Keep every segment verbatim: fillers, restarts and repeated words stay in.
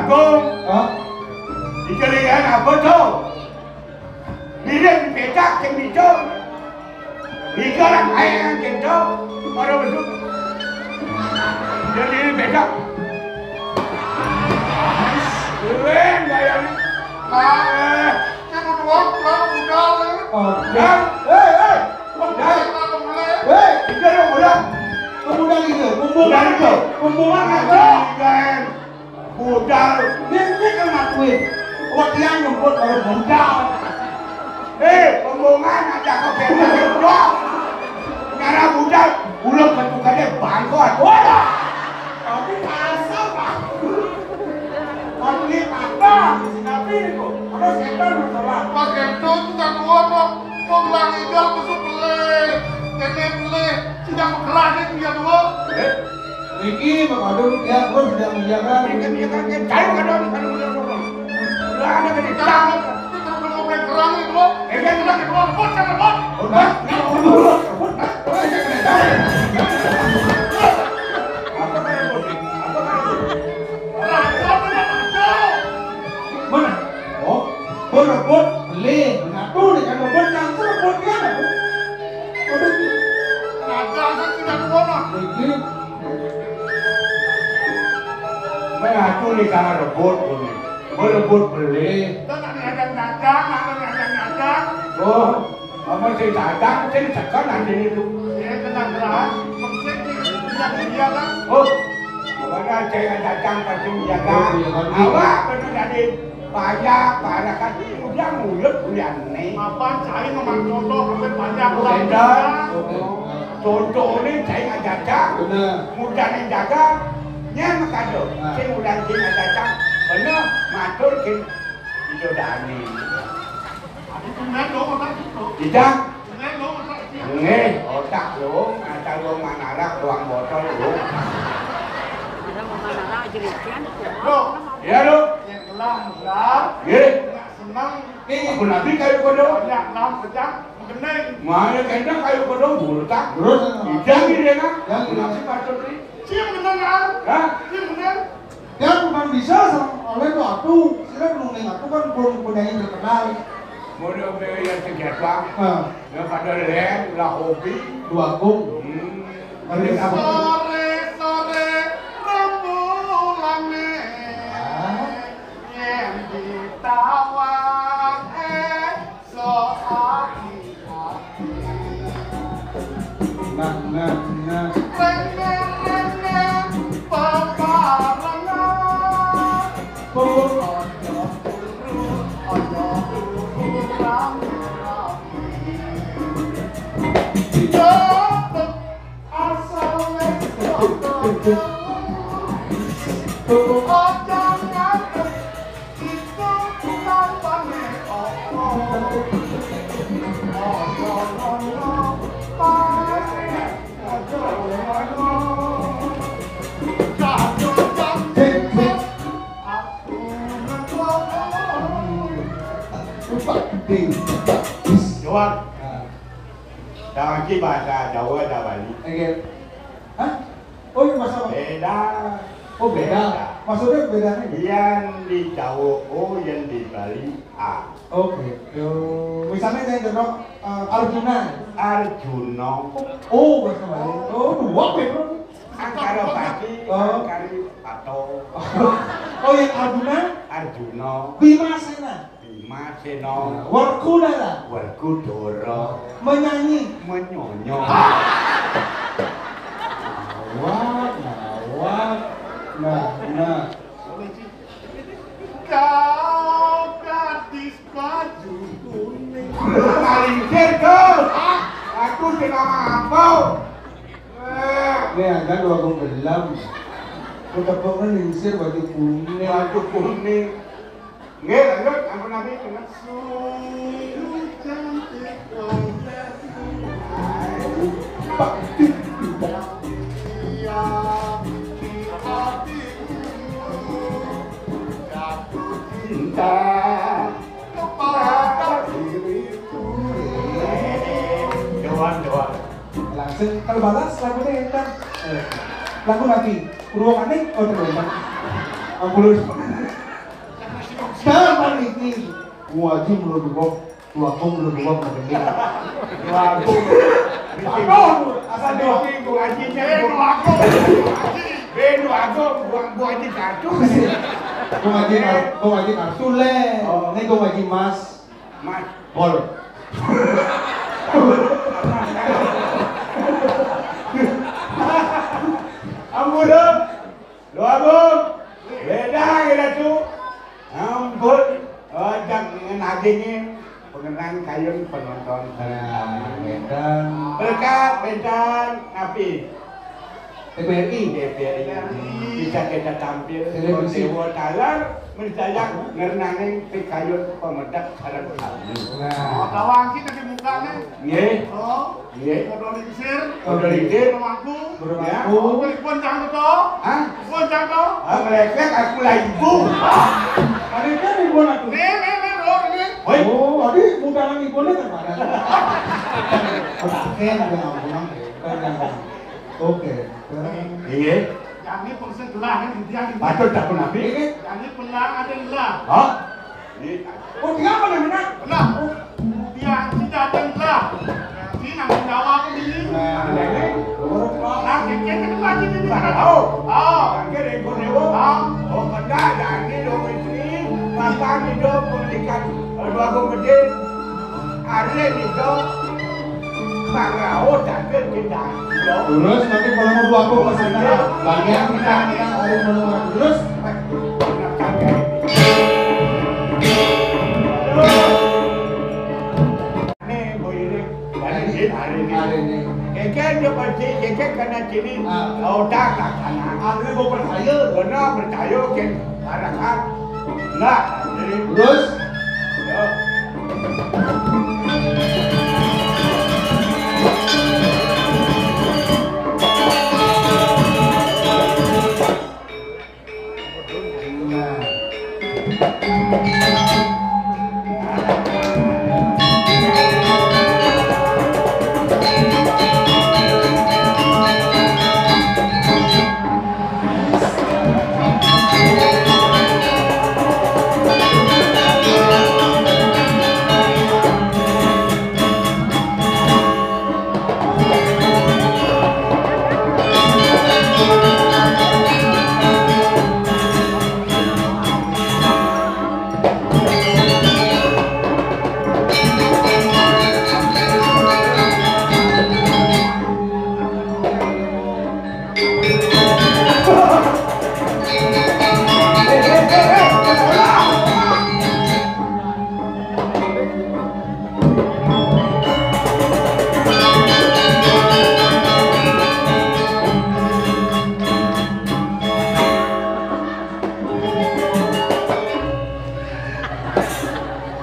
Kong. Hah? Dikelilingan apa tuh? Mirip becak sing bisa. Iku orang ae nang kento, ora metu. Jadi becak. Keren bayangnya. Nah, sing udah pulang udah le. Oh, ya. Hei, hei. Udah. Hei, kita dong udah. Pemuda gitu, pembunuhan itu, pembunuhan itu. Budal. Dia, dia kan ngakuin. Wah, dia nyebut kalau budal. Eh, omongan aja kok beda. Cara budal, ulo bentukannya bangkot. Wah. Tapi asal, Pak. Tapi apa? Tapi itu, terus itu bertolak. Pas itu kita keluar, Pak. Wong lanang iku besuk pelih, kene pelih, sing bergerak iki ya, Dul. Eh, iki Pak Kadun, ya, terus tidak menjaga. Iki, iki, iki, cari Kadun, Kadun, Kadun, Kadun. Lah, ada gede. Jangan, jangan. Kita belum ngomong kerang itu, Dul. Eh, kan, kan, Dul. Rebut, jangan rebut. Udah, udah, udah, udah. Apa kayak rebut? Apa kayak rebut? Mana? Oh, pun rebut, beli, menyatu nih kan rebut, kan rebut dia. Waduh. Ada, saya tidak ngono. Iki. Menyatu nih kan rebut, ini. Pun rebut, beli. Kita nak ada nyadang, ada nyadang. Oh, apa sih nyadang, sing sekan nanti itu. Ya, tenang, tenang. Maksudnya, dia, dia kan. Oh, pokoknya saya nyadang pasti dia kan. Oh, iya, kan. Awak, betul tadi. Banyak, banyak kan. Udah mulut, udah nih. Apa, cai memang contoh, hampir banyak. Oh, orang beda. Bilang. Oke. Contoh ini, cai ngajak. Bener. Mudah nih jaga. Nyem kado. Nah. Sing udah sing ngajak. Bener, matur sing. Itu Dani. Aku tuh main dong, apa gitu? Tidak. Main dong, apa gitu? Nggih, otak lho, asal wong manara, ruang botol lho. Ada mau manara aja, Rik, kan? Loh, iya lho. Yang telah, telah. Nggih. Nggak senang. Nih, Ibu Nabi kayu kono. Banyak enam pecah, menggeneng. Mana kena kayu kono, bultak. Terus, Ijang ini ya, kan? Yang Ibu Nabi patut nih. Siap bener, kan? Hah? Siap bener. Ya, bukan bisa, sama oleh tuh aku. Sira nungguin aku kan belum penyanyi terkenal. Mau dia yang segitu, Bang. Nah. Ya, pada lain, lah hobi. Dua kung. Hmm. Ada apa? Sore-sore rembulan. Hah? Yen ditawang esok ati-ati. Nah, nah, nah. Rene-rene peparengan. Oh. Ojo turu, ojo turu rame-rame. Yo, asal wis padha. Ojo ngadeg, iku kampane apa? Ojo ngono, pas, ojo ngono. Kadung-kadung, aku ngelono. Lupa gede. Jawab. Nah. Saiki bahasa Jawa ta Bali? Nggih. Hah? Oh, iya, bahasa apa? Beda. Oh, beda. Beda. Maksudnya bedanya? Yen di Jawa O, yen di Bali A. Oh, gitu. Misalnya saya contoh, eh, Arjuna. Arjuna. Oh, bahasa Bali. Oh, dua, Bro. Angkara Pati, oh. Angkari Pato. Oh, yang Arjuna? Arjuna. Bima Sena. Bima Sena. Nah, Werkudara. Werkudara. Menyanyi. Menyonyo. Awak, awak. Nah, nah. Kau gadis baju kuning. Paling kau. Aku sing ngomong apa? Eh. Nih, ada dua puluh gelam. Aku tepuknya lingsir baju kuning. Baju kuning. Nggih, lanjut, ampun nabi, bener. Sungguh cantik wajahmu. Pak. Iya, di hatiku jatuh cinta kepada diriku. Doan, doan. Langsung, kalau balas, lagunya enak. Eh, lagu nabi. Purwakaning, oh, terus. Ampun. Gua aja menurut gua, gua aku menurut gua nggak penting. Gua aku. Apa? Asal doang. Gua aja. Eh, gua aku. Eh, gua aku. Gua, gua aja kartu. Gua aja kar-, gua aja kartu, Le. Oh. Ini gua aja emas. Mas. Pol. Ampun, Dok. Dua, Bung. Beda, ya, Datu. Ampun. Ojak dengan adanya pengenang kayun penonton. Nah, beda. Berkat, beda, napi. T V R I. T V R I. Bisa kita tampil. Televisi. Dewa talar, mencajak ngernaning pikayun pemedak sareng sami. Nah. Oh, tawang kita di mukanya. Nggih. Oh, nggih. Kodol lingsir. Kodol lingsir. Pemangku. Pemangku. Ya. Oh, telepon jangan to. Hah? Telepon jangan to. Ah, ngelek-ngelek aku lah ibu. Ada kan ibu aku. Nih, nih, nih, oh, ini. Hoi. Oh, tadi mudahan ibu nih kan mana? Oke, ada ampun. Oke. Iya. Jani pengse gelah kan dia di. Patut tak pun nabi? Jani pelang ada gelah. Hah? Ini. Oh, dia apa namanya? Gelah. Oh, dia tidak ada gelah. Ini nang Jawa aku ini. Nah, ini. Nah, kita kan lagi ini. Oh. Oh. Angke rego rewo. Oh. Oh, kena jani dong ini. Papa ni dong pendidikan. Aduh, aku gede. Arya nito, pangraho daging kita. Terus nanti kalau mau dua aku pesan, bagian kita, kita hari mau terus. Nih, Bu Irik, hari ini, hari ini. Hari ini. Keke dia pasti, keke kena sini. Ah. Kau tak, tak sana. Aku mau percaya. Benar, percaya, keke. Nah, terus?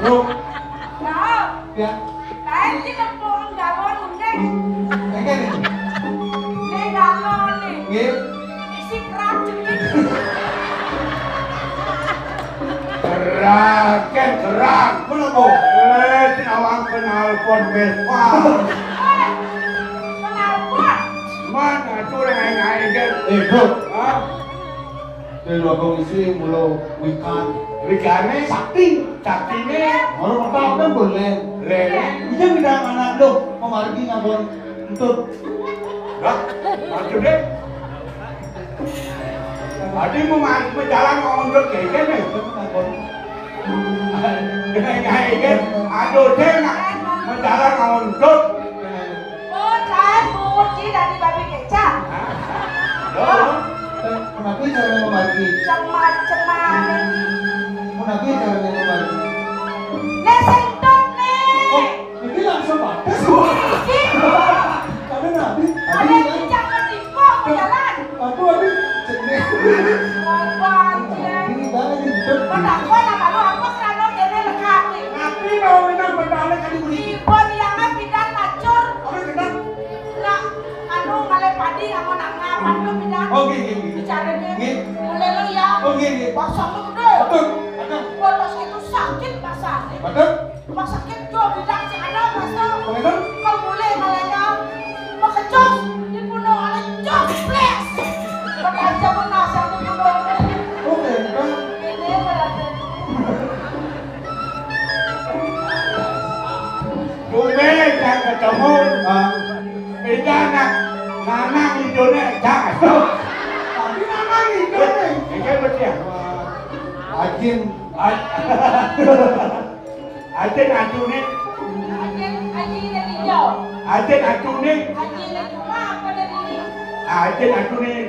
Loh. Nah. Ya. Lain di kampung galon undek. Ini galon nih. Nggih. Isi kerak cumi. Kerak, kan kerak. Mana, Bu? Eh, tinawang kenal pot Vespa. Eh, kenal pot. Mana tuh yang aing-aing, kan? Eh, Bro. Hah? Dari dua komisi mulo wikan. Wikane sakti, saktine. Orang pertama kan boleh. Lele. Iya, kita anak lo, pemargi ngabon entut. Lah, maksudnya? Tadi mau ma-, mau jalan mau entut kayak gini. Kayak gini. Aduh, saya nak mau jalan mau entut. Pun, saya pun, ci dari babi kecap. Hah? Loh? Eh, kenapa caranya membagi? Cemat-cemat. Kenapa caranya membagi? Nek sing entut, Nek. Oh, ini langsung batas. Iki. Ada nabi. Ada yang jangan tipu, jalan. Aku ada jenis. Wah, wah, iya. Ini banget, ini. Pertama, nama lu apa, kerana kene lekati. Tapi mau minum, bertahan kali beli. Ibu, dia kan pindah lacur. Apa pindah? Nah, anu, ngalih padi sama nang ngapan tuh pindah. Oh, nggih, nggih, nggih. Bicaranya nggih. Mulai lo ya. Oh, nggih, nggih. Pasang lu gede. Betul. Betul. Gua tas itu sakit pasangnya. Betul. Rumah sakit jo bilang sing ada, Mas, to. Betul. Kalau mulai ngalih ya, makecos, dibunuh oleh coples. Pakai aja pun nasar dibunuh. Oh, betul. Ini berarti. Ketemu, ah, beda anak. Nanang idone, dah. Tapi nanang idone. Ini betul. Ajin. Aj-, Ajin atuh nih. Ajin, Ajin dari hijau. Ajin atuh nih. Ajin dari rumah apa dari ini? Ajin atuh nih.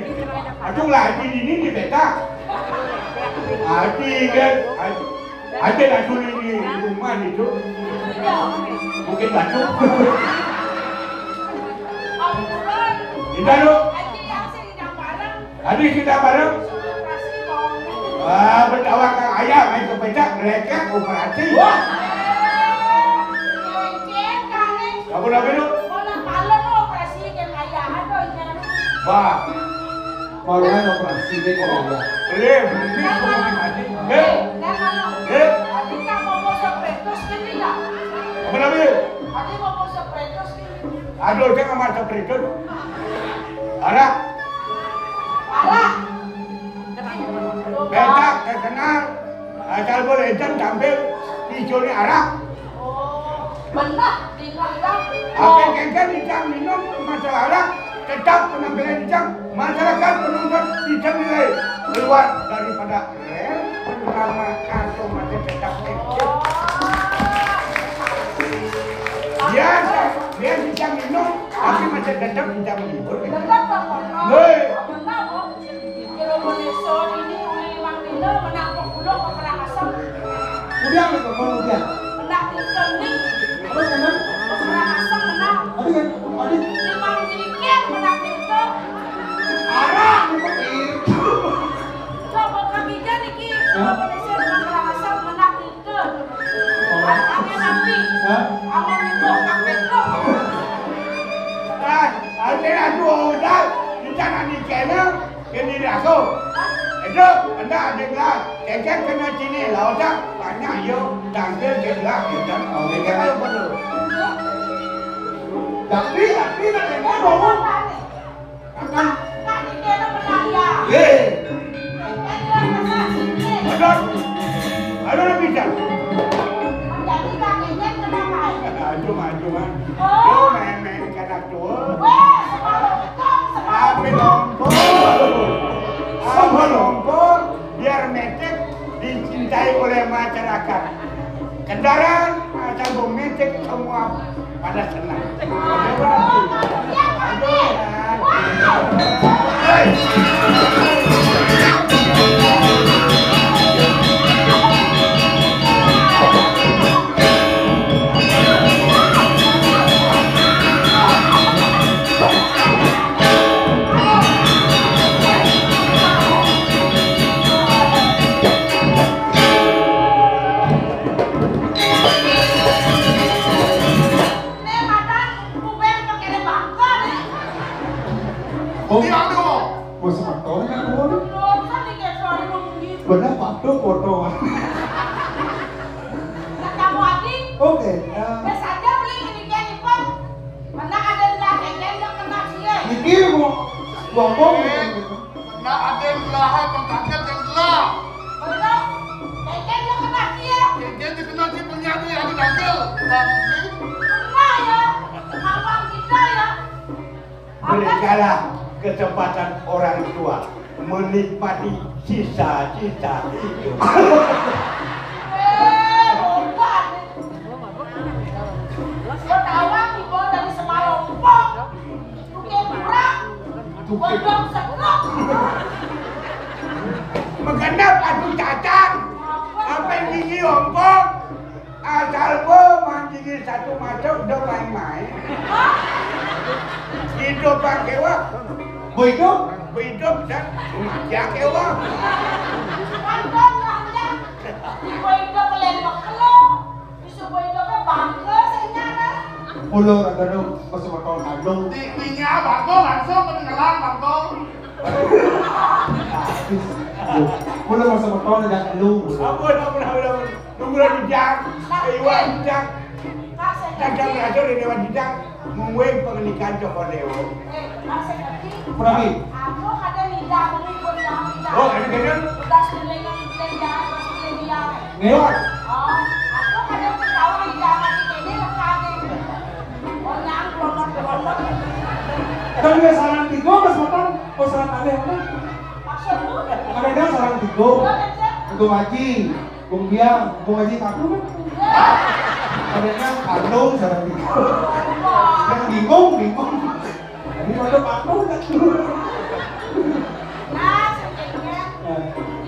Atuh lah, Ajin ini di beta. Ajin kan. Aj-, Ajin atuh nih di rumah itu. Hijau. Bukit Batu. Ampun. Tidak, lu. Ajin yang sering bareng. Tadi kita bareng. Ah, bertawakal ayam, main kepecak, ngelekek, operasi. Wah. Kamu nabi lu? Mana pala lo operasi yang kayak apa, kan? Wah. Malah operasi deh kalau ya. Boleh, boleh, boleh, boleh. Eh? Eh? Tadi kamu mau sepetus kan tidak? Apa nabi? Tadi mau sepetus kan? Aduh, saya nggak mau sepetus. Arah. Arah. Beta terkenal, asal boleh edan tampil di zone arah. Oh, benar, dengar ya. Apa yang kengken ijang minum masalah arah, tetap penampilan ijang, masyarakat penonton bisa nilai keluar daripada rel, pengamat atau masih tetap kengken. Biasa, biasa ijang minum, tapi masih tetap ijang menghibur. Tetap, Pak. Hei. Benar, Pak. Kira menyusul ini, uli limang dina, menang pepuluh, peperang asem. Udah, udah, udah. Menang pinter nih. Apa sih, Bang? Peperang asem menang. Apa ya? Apa? Limang dikit, menang pinter. Arah, bukan itu. Coba kami jadi ki. Hah? Kira menyusul, peperang asem, menang pinter. Hah? Ah, ada aku udah, kita nak nikah, ini aku. Itu, anda ada gelar. Kengken kena sini, lah, otak banyak, yo. Tangkil ke gelar, kita. Oh, mereka kan perlu. Tapi, tapi, nak dengar, ngomong. Kakak. Kakak di dalam menaya. Ye. Kakak di dalam menaya. Aduh. Aduh, lebih dah. Menjadi kakeknya kenapa? Aduh, aduh, aduh. Oh. Yo, main-main kanak tua. Weh, semalam itu, semalam. Apa lompong? Apa lompong? Biar metik dicintai oleh masyarakat. Kendaraan asal metik semua pada senang. Nih, madan, bubel pakai bangka nih. Oh. Iya, aduh. Bos motornya, Bun. Belum, kan di Februari mau pergi. Benar, Pak, tuh foto. Nah, kamu, Adi? Oke, eh. Biasa aja beli ini, kayak di pom. Mana ada yang nggak, kayak nggak kena sih, ya? Mikir, Bu. Buang-buang. Eh. Nah, ada yang belah, pengkaket yang belah. Bener. Kengken dia kena dia. Kengken dia kena dia, punya dia, ada gagal. Bang, ini. Kena ya. Abang kita ya. Berikanlah kesempatan orang tua menikmati sisa-sisa hidup. Eh, bukan. Ketawa tiba dari Semalompong. Tukang kurang. Tukang. Godong setruk. Menggenap atuh cacang. Apa yang gigi ompong? Asal bo mang gigi satu masuk udah main-main. Hah? Hidup bang kewak. Bo hidup? Bo hidup, dan mati kewak. Kantong panjang. Bo hidup pelempek kelong. Disuruh itu ke bangke sehingga ada. Pulau Ragadong, masuk motor kandung. Di, dinya bangke langsung menenggelam bangke. Pulau masuk motor dan lu. Ampun, ampun, ampun, ampun. Tunggu lagi, Jang. Eh, Iwan, Jang. Jang, Jang, berhasil di Dewan Jang. Mungguing pengenikan Joko Dewo. Eh, Mas Sekati. Kenapa? Aku ada lidah, aku ikut yang lidah. Oh, ada kena? Udah sebenarnya kita lidah, masih lidah. Nih. Oh, aku ada ketawa lidah, masih kena lekane. Agung, Agung Aji, Agung Biang, Agung Aji Tabu kan? Adanya Kandung, siapa nih? Yang bingung, bingung. Ini ada Pak Nur, kan? Nah, sing kéngkén.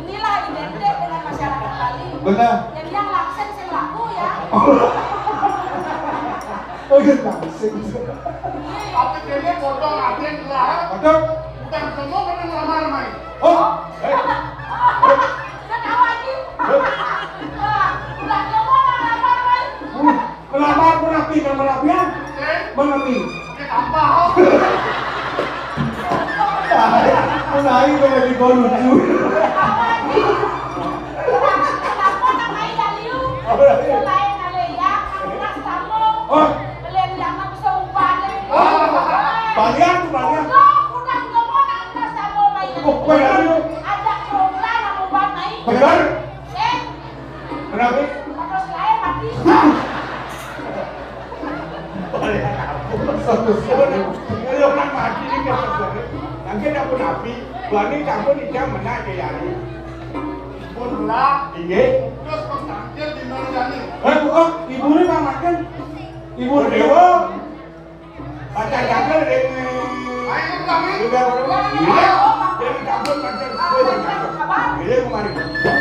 Inilah identik dengan masyarakat Bali. Benar. Jadi yang langsing sing laku ya. Oh iya, langsing. Tapi kéné foto Raden lah. Waduh. Bukan semua kena ngelamar, Mai. Oh, eh. Udah tahu, Haji? Hah? Wah, udah semua kena ngelamar, Mai. Uh. Kenapa aku rapi dan merapian? Mana nih? Mulai kau lagi kau lucu. Apa lagi? Kenapa namanya Daliu? Apa lagi? Selain Aleya, Angkas Tamo. Oh. Kalian yang nak bisa ubah deh. Oh. Balian tuh, balian. Udah, udah, udah mau nak Angkas Tamo main. Oh, kau Daliu. Ajak Cobra nak ubah main. Benar. Eh, Kenapa? Terus lain mati. Satu suara. Kalau orang mati ini kan sebenarnya. Mungkin aku nabi, bani kamu nih yang mana aja ya. Pun lah. Inggih. Terus kok tangkil di mana jani? Eh, oh, ibu ini Pak Makan. Ibu Dewa. Pacar cakep deh. Ayo, kami. Udah, udah. Iya. Jadi campur pacar. Gue udah cakep. Iya, kemarin. Iya.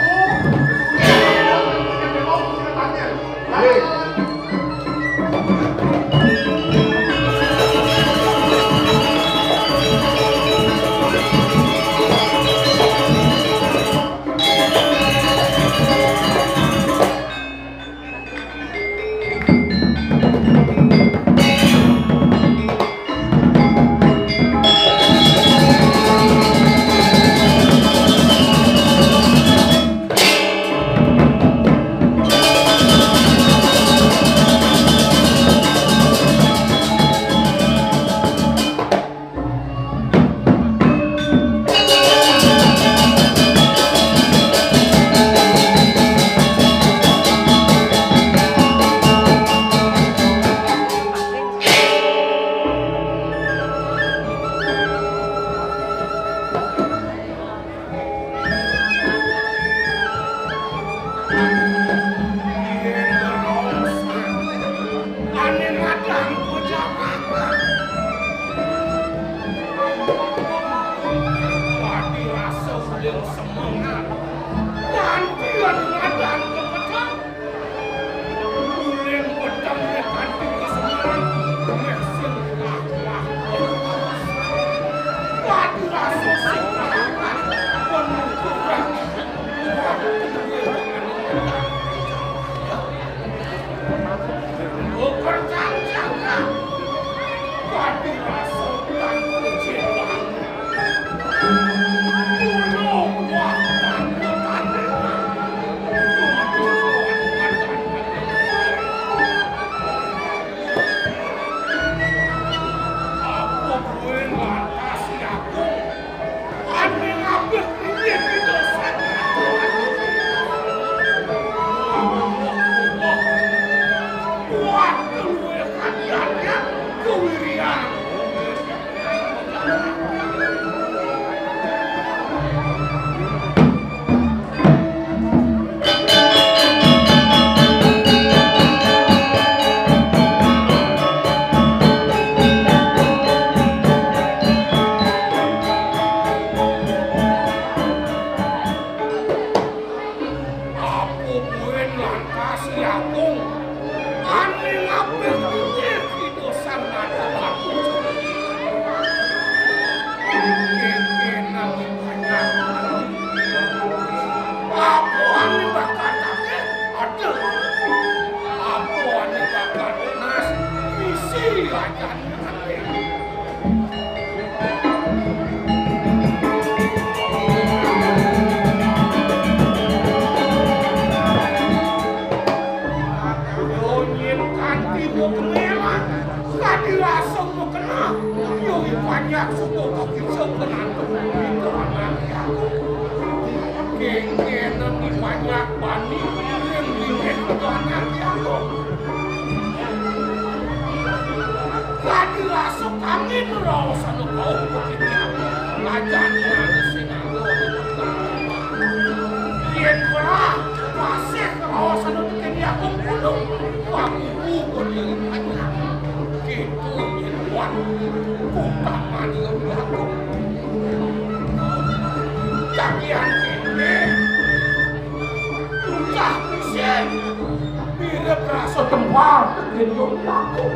Yen ngrasa ane ngadang bocah mangga. Pati rasa uling semengan. Kanthi anu ngadang kepedhang. Uling pedhang kanthi kesemengan. Meh sing kalah. Pati rasa sing kalah. Penuh kurang. Apa kowe lantas, Yakum? Ane ngabeh piye kita sangat. Kuat keluwe kadiane kewirian. Apa kowe lantas, Yakum? Ane ngapit pikir kita sang ngadep aku. Kene nang banyak. Apa ane bakatake? Aduh. Apa ane bakat nas? Misi aja. Yo yen kanthi mukena, kadi rasa mukena, yo banyak suku kok iso penantu itu anak aku. Kengkenen banyak bani ring dingin itu anak aku. Kadi rasa kangin raosana kauh bukit nyawa. Rajane ane sing nganggo. Yén ora, masih raos anu tekén Agung Gunung. Wah, ibu pun yang banyak. Gitu, yén kuat. Kok tak mani, Agung. Cakian kéné. Ucah pusing. Mirip rasa tempal, gendong takut.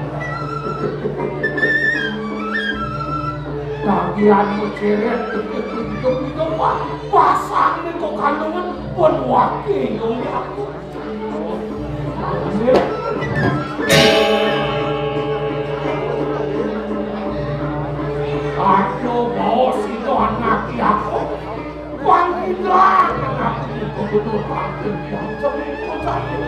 Bagian menceret, begitu, begitu, wah, pasang nih kok kandungan, pun waki, gendong takut. Aduh, mau sih tuh anak aku. Wong kidang aku gubernur Batu yang sering percaya.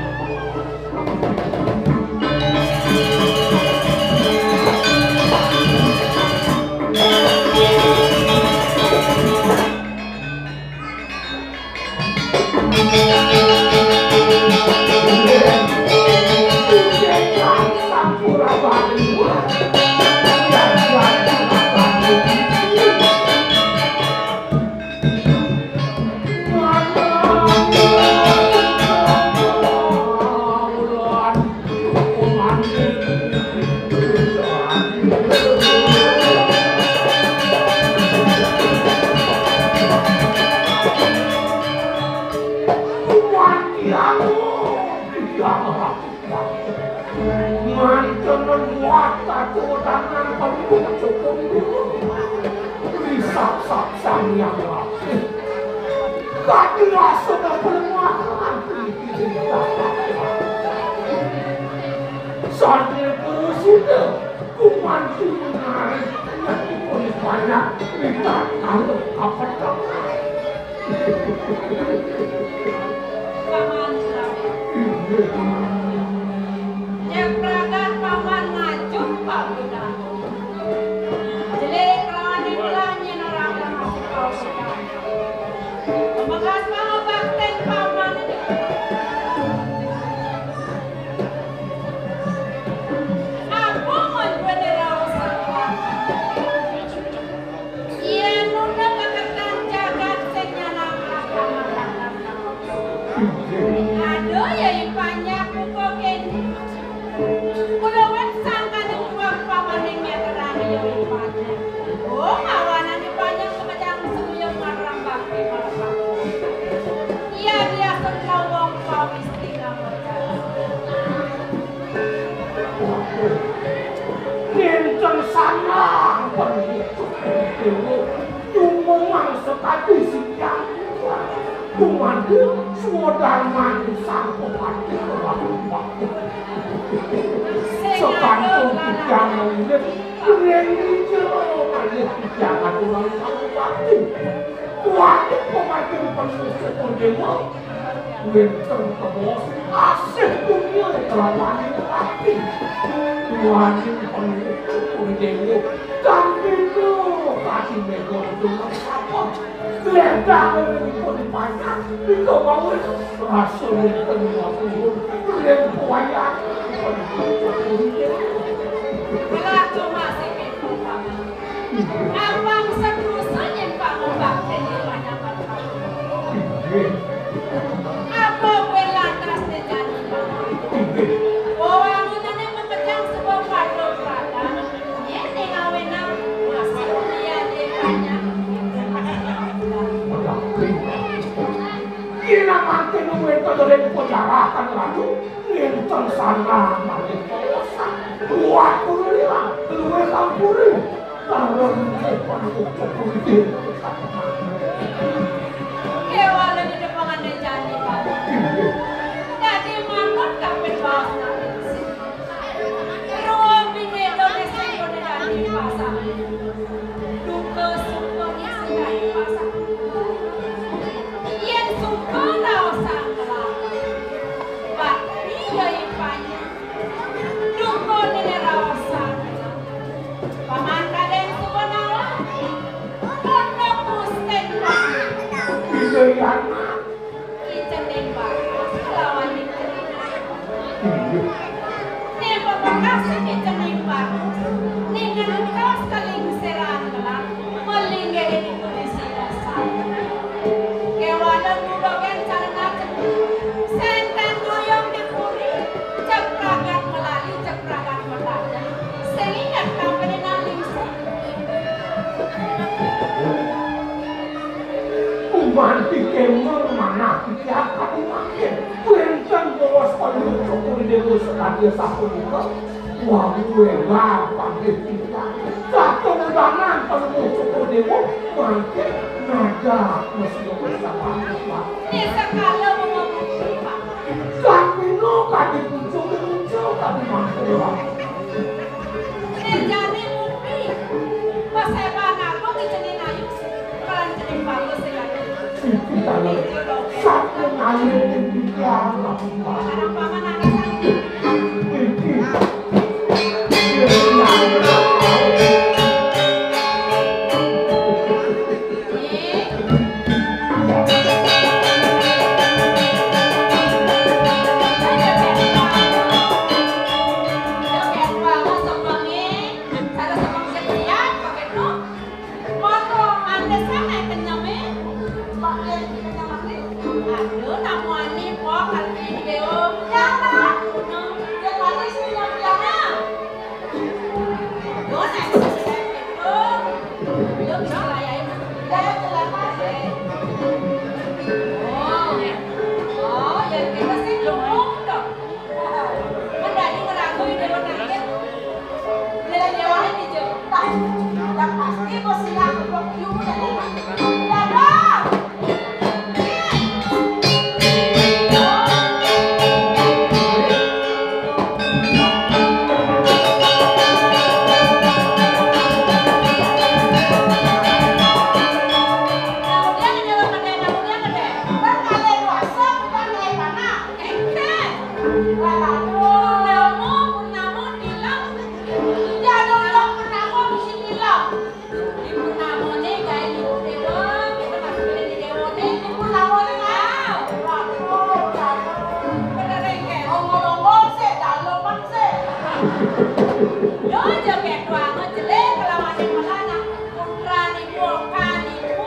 Manten watak kodangan pendukung. Risap-sap sang yang lapis. Kati rasa dan pelemahan. Sadil purusida kumanti menarik. Yang dipun banyak. Minta kalau kapan kapan. Paman Sulawi. Inggih, Paman. Nyepragan Paman ngajeng paguna. Jelé kelawan ikhlas nyén ora ada masih paguna. Pemekas pangabakten Paman ini. Apa mun bendera usah? Yén nunduk kekertan jagat sing nyanang laksanak. Aduh, ya ipanyak buka kéné. Kula wet sangkaning ruang pamaning meteran ya ipanyak. Oh, mawanan ipanyak kemejang sumuyung marang bakti marang. Iya biasa lawang pawis tinggal berjalan. Nénten sanang pendhita nyumbungang sakadi sikian. Dumados swadarman sang pepati kelawan waktu. Sekantun titiang urip, ring dija malih titiang aturang pangubakti. Kuwatir pamargin penuh setur dewa. Wénten tebos asih dunya kelawan ati. Duaning penuh syukur dewa. Kang Bina kati mega dumateng sapa. Glédah ing ipun panjang, nika mawon rasa wénten watuhun. Ring pawayan penuh syukur dewa. Belah cuma sing Abang sedusa nyén pangubaktin di panyambat Prabu. Inggih. Apa kowe lantas dijani? Inggih. Wewangunané makejang sebab padha padang, nyén ing awenang masih ulian di panyambat. Belah. Yen mangkin wénten ring penjarahan Ratu, nénten sanang malih kawasan. Waktu lila luwih kampuri. Karena mungkin panutup kulit. Kéwala di depangan jani, Pak. Inggih. Dadi manut kaping baos nami. Ruang bini Indonesia kone dadi pasang. Duka suka ngisi dadi pasang. Yén suka raosang kelak. Bakti ya ipanya. Duka nene raosang. Paman kadén suka nawa. Pondok Gusten Paman. Iya, iya. Ki Cening Bagus kelawan Ning Cening Ayu. Inggih. Ning pepekasé Ki Cening Bagus, ning ngentos kalingsirang kelak, malinggih ing kondisi dasar. Kéwala ngudogén cara Emang manah titiang kadi mangkin. Wénten baos panutup ring déwa sakadi sapunika. Wau élah panggih titiang. Katunggangan panutup déwa mangkin nadak mesti wénten. Nih, sakala mengabukti, Pak. Kamina kadi pucuk, pucuk kadi mangkin. Nih, jani mupi. Paséban agung di cening ayu, kalan cening bagus, ya. Sampun ayu di pikiran. Sekarang paman ada sakit. Aduh, namuani pok, kalih déwa. Ya, Pak. Kuno. Yang mana sih yang biasa? Di purnamané gaé ibu déwa, kita masih di déwané. Di purnamané, Mas. Bener, Kak. Omong-omong sih, dalem sih. Yo, joget doang, jelek kelawan yang mana. Putra ibu, kan ibu.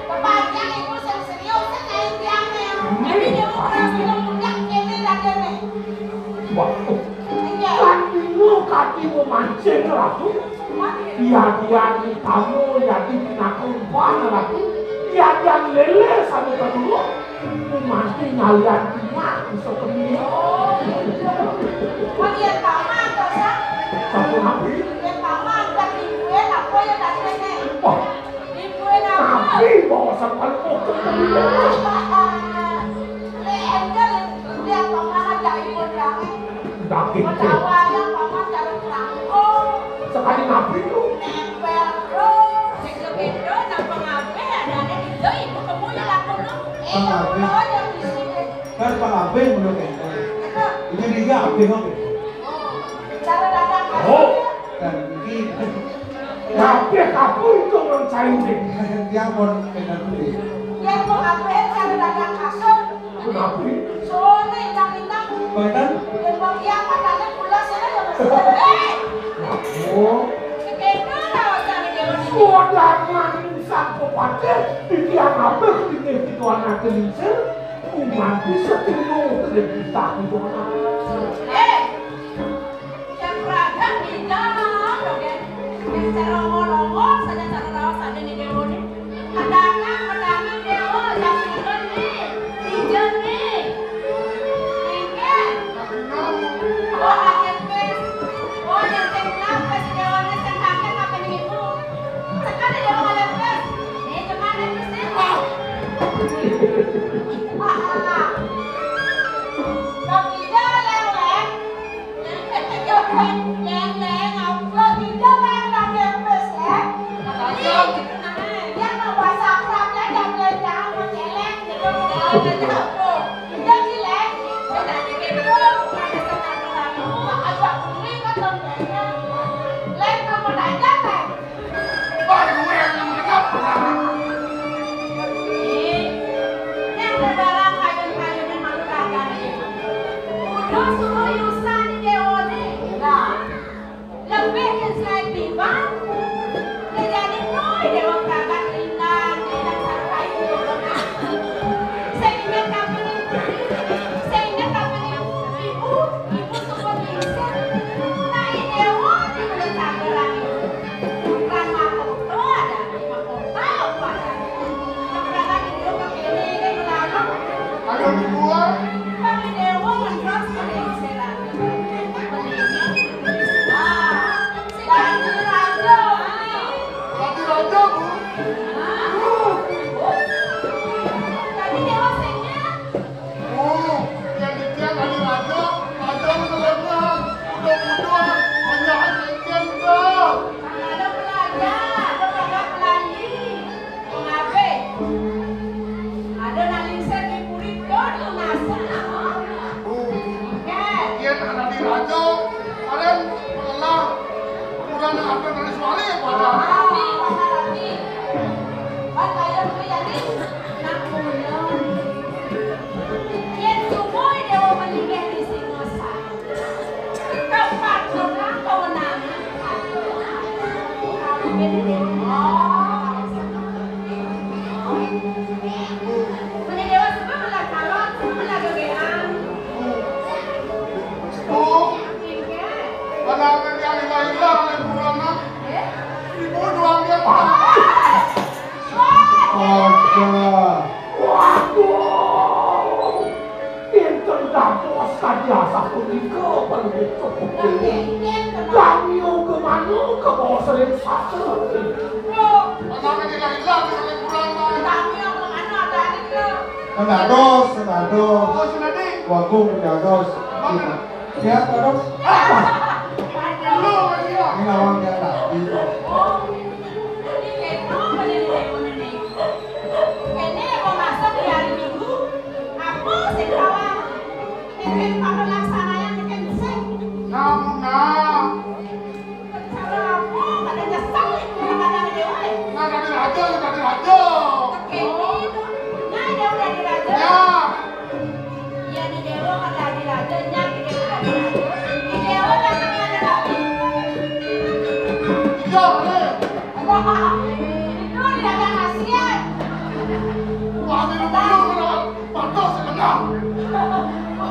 Kepagian ibu sing serius, sing kayak tiangnya. Jadi déwa keras, kita punya ini dan ini. Waduh. Iya. Kan dulu kaki memancing, Ratu. Yadian tamu, yadi pinaka umpan, Ratu. Yadian lélé sané kadulu, gumanti nyalian timah iso kemiro. Oh, iya, paman, to, Sang? Sampun napi? Iya, paman, kan ibué, apa ya tadi, Nek? Wah. Ibué, apa? Napi bawa sampun kemiro. Lé, enggak, lé, lihat paman aja, ibu bilangnya. Daging. Menawa yang paman cara terangkul. Sekali napi tuh? Nempel terus. Sing kepinto napa ngabéh adané dija ibu kemu ya lakono. Eh, pangabéh. Kula yang di sini. Kan pangabéh ngono kene. Iya. Ini dia abéh kok. Oh, cara dagang. Oh. Dan iki. Kabéh kapu itu ngencayune. Dia pun bener kuwi. Yen pangabéh cara dagang kasur. Napi? Soné indang-indang. Mboten? Yen wong iya matané bulas ya, ya, Mas. Hei! Oh. Sekéto raosane déwa niki. Suwadangan sang pepatih, titiang abéh inggih pituan ati lingsir, gumanti setino tedhek titah pituan. Hei! Yang beragam di dalam, oke. Yang cara ngomong-ngomong, saja cara raos ada di déwa nih. Kadang-kadang déwa, yang turun nih, hijau nih. Engke. Oh, kaget, wis. Oh, yang sing kenapa si déwa nih, sing kaget apa nih, Ibu? Sekali déwa ngeliat, wis. Nih, cuman nih, wis, nih. Wah, alah. Tapi dia lewat. Udah suruh Yusan di Dewa nih. Nah. Meni Déwa, sebab malah calon, sebab malah gegean. Bu, mana ada yang lain-lain, Bu Rama? Eh? Ibu doang dia, Pak. Ada. Waduh. Pinten dados kadi asapunika, Palungguh Cukup Dewi. Damia kemana kebawah sering sastra. Damia kemana ada adik lo? Mendados, mendados. Oh, sudah di. Wagung mendados. Ya, dados. Apa? Ini nawang dia tadi. Oh, ini kayak apa nih, ini? Kéné mau masuk di hari Minggu, apa sing kalah? Kéné pada laksananya kéné sing. Nah, nah. Cara apa? Pada nyesel itu, kadang déwé. Nah, tadi raja, tadi raja. Kéné itu. Nah, dia udah di raja. Ya. Iya, di Déwa kan tadi raja, nyang di Déwa. Di Déwa datang ada lagi. Iya, boleh. Itu di dagang Asia. Wah, ini belum, belum. Bagus, setengah.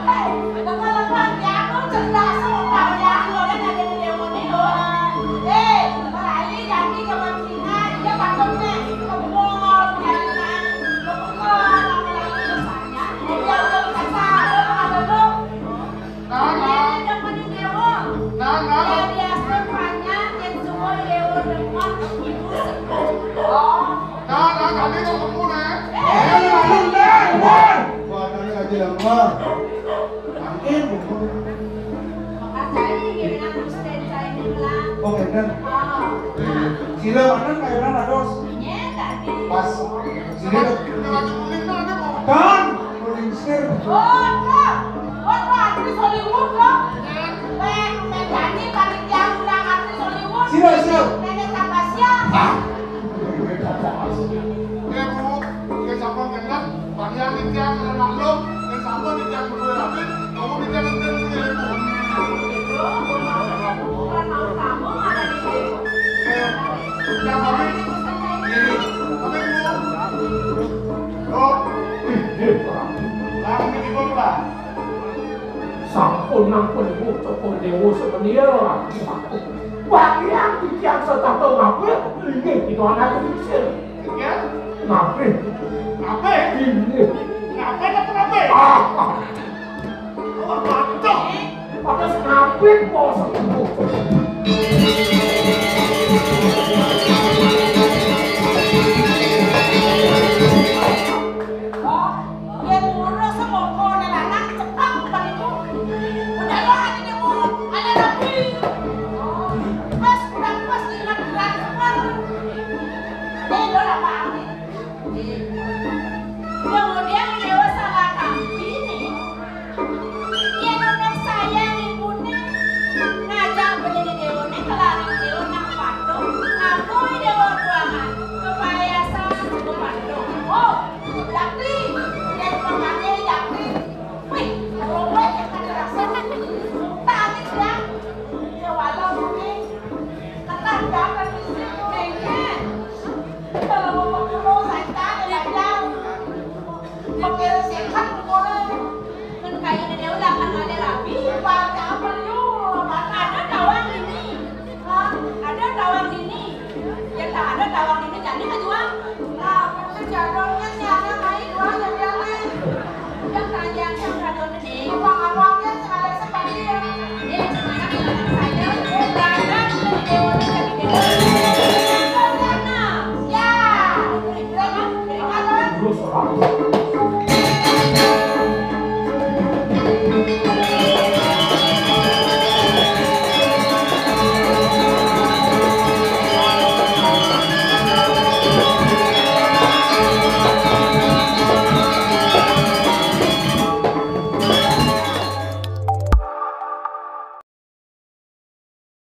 Hei, lepas-lepas, ya, aku cerdas, tahu ya, aku kan ada di Déwa nih, loh. Hei, lagi jangan Cina, dia takutnya kebon, ya, kan? Kebon, apalagi misalnya, dia udah biasa, ada apa, ada, loh? Nah, nah. Nah, nah. Nah, nah, kami ketemu nih. Eh, malu deh, Wan. Wah, tadi aja yang Wan. Makin, Bu. Makasih, giliran Gusten saya ini, Bang. Oh, bener. Oh. Sila mana kayaknya dados. Iya, tadi. Pas. Sila. Kan, Rolling Stone. Oh, Bro. Oh, Bro, artis Hollywood, Bro. Eh, penyanyi panitia undang artis Hollywood. Sila, sila. Nenek Tapasya. Ah. Nenek Tapasya. Ya, Bu, ya, siapa yang kenal? Panitia nitya, kena maklum. Yang sama nitya berdua rapi. Kamu nitya nitya nitya, Bu. Itu, bukan mau, bukan mau kamu ada di sini. Eh, yang kami, ini, kami, Bu. Oh. Inggih, Prabu. Sampun nampun Pucuk Dewa sebenir. Bagian titiang setata ngabih, inggih kita anak kecil. Ya? Ngabih. Ngabih? Inggih. Ngabih apa ngabih? Ah. Wah, bagus. Pada ngabih, bos.